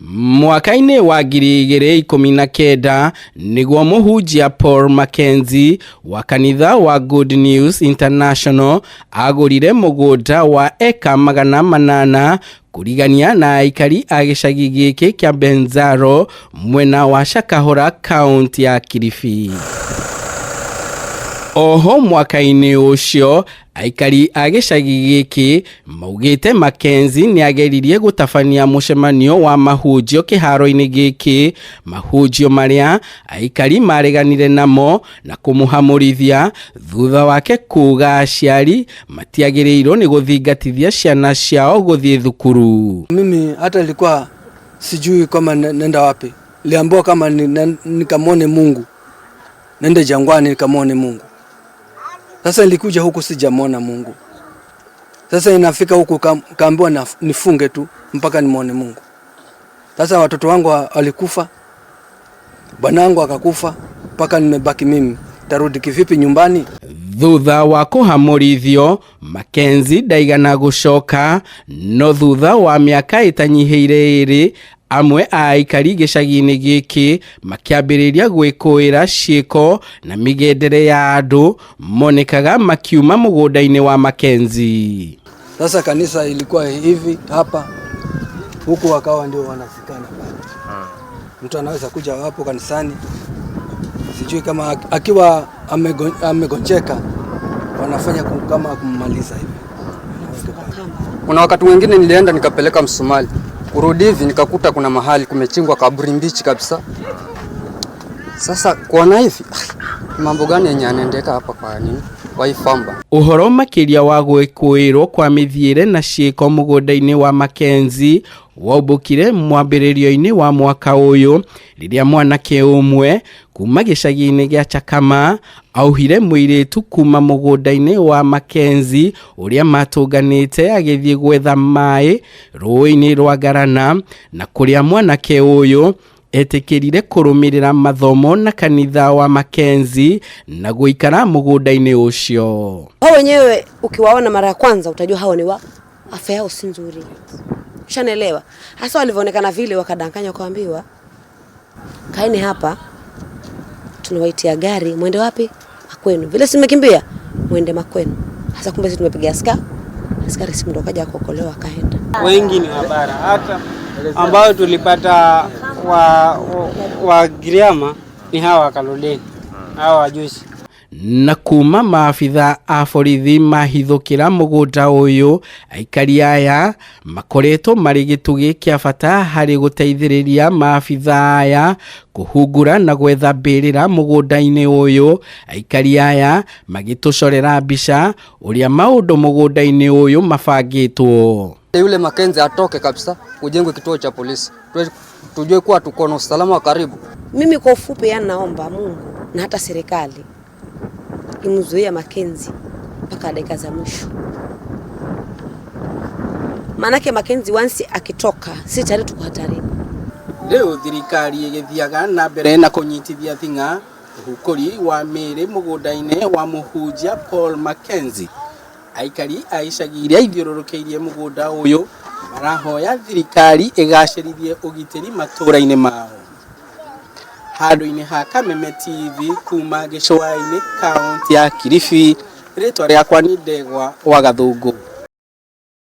Mwaka-inĩ wa 2019 nĩguo mũhunjia Paul Mackenzie wa kanitha wa Good News International agũrire mũgũnda wa eka 800 kũrigania na aikari a gĩcagi gĩkĩ kĩa Benzaro mwena wa Shakahola kaunti ya Kilifi. Oho mwaka-inĩ ũcio aikari a gĩcagi gĩkĩ maugĩte Mackenzie nĩageririe gũtabania mũcemanio wa mahunjio kĩharo-inĩ gĩkĩ, mahunjio marĩa aikari mareganire namo na kũmũhamũrithia thutha wake kuga aciari matiagĩrĩirwo nĩ gũthingatithia ciana ciao gũthiĩ thukuru. Mimi hata nilikuwa sijui kama nenda wapi. Niliambiwa kama nikamwone Mungu, nende jangwani nikamwone Mungu. Sasa nilikuja huku sijamwona Mungu. Sasa inafika huku kaambiwa nifunge tu mpaka nimwone Mungu. Sasa watoto wangu walikufa, bwanangu akakufa, mpaka nimebaki mimi. Tarudi kivipi nyumbani? Thutha wa kũhamũrithio Mackenzie ndaigana gũcoka, no thutha wa mĩaka ĩtanyihĩire ĩrĩ amwe a aikari gĩcagi-inĩ gĩkĩ makĩambĩrĩria gwĩkũĩra ciĩko na mĩgendere ya andũ monekaga makiuma mũgũnda-inĩ wa Mackenzie. Sasa kanisa ilikuwa hivi hapa, huku wakawa ndio wanazikana pale. Mtu anaweza kuja hapo kanisani, sijui kama akiwa amegonjeka wanafanya kama kummaliza hivi. Kuna wakati mwingine nilienda nikapeleka msumali, kurudi hivi nikakuta kuna mahali kumechimbwa kaburi mbichi kabisa. Sasa kuona hivi mambo gani yenye yanaendeka hapa kwa nini? Kwa hii famba. Ũhoro makĩria wa gwĩkũĩrwo kwa mĩthiĩre na ciĩko mũgũnda-inĩ wa Mackenzie waumbũkire mwambĩrĩrio-inĩ wa mwaka ũyũ rĩrĩa mwanake ũmwe kuma gĩcagi-inĩ gĩa Chakama auhire mũirĩtu kuma mũgũnda-inĩ wa Mackenzie ũrĩa matũnganĩte agĩthiĩ gwetha maĩ rũĩ-inĩ rwa Ngarana, na kũrĩa mwanake ũyũ etĩkĩrire kũrũmĩrĩra mathomo na kanitha wa Mackenzie na gũikara mũgũnda-inĩ ũcio. Hao wenyewe ukiwaona mara ya kwanza utajua hao ni wa afya yao si nzuri. Ushanielewa? Hasa walivyoonekana vile wakadanganywa wakaambiwa kaeni hapa tunawaitia gari mwende wapi? Makwenu. Vile si mmekimbia mwende makwenu. Hasa kumbe sisi tumepiga askari simu ndo kaja kuokolewa akaenda. Wengi ni wabara hata ambao tulipata wa Giriama ni hawa wa Kaloleni, hawa wajusi. Na kuma maabitha a borithi mahithũkĩra mũgũnda ũyũ, aikari aya makoretwo marĩ gĩtugĩ kĩa bata harĩ gũteithĩrĩria maabitha aya kũhungura na gwetha mbĩrĩra mũgũnda-inĩ ũyũ. Aikari aya magĩtũcorera mbica ũrĩa maũndũ mũgũnda-inĩ ũyũ mabangĩtwo. Yule Mackenzie atoke kabisa, kujengwe kituo cha polisi. Tujue kuwa tuko na usalama wa karibu. Mimi kwa ufupi, naomba Mungu na hata serikali imzuie Mackenzie mpaka dakika za mwisho. Maanake Mackenzie once akitoka, si tayari tuko hatarini. Rĩu thirikari ĩgĩthiaga na mbere na kũnyitithia thing'a ũhukũri wa mĩĩrĩ mũgũnda-inĩ wa mũhunjia Paul Mackenzie. Aikari a icagi iria ithiũrũrũkĩirie mũgũnda ũyũ marahoya thirikari ĩgacĩrithie ũgitĩri matũũra-inĩ mao. Handũ-inĩ ha Kameme TV kuma gĩcũa-inĩ kaunti ya Kilifi, rĩtwa rĩakwa nĩ Ndegwa wa Gathũngũ.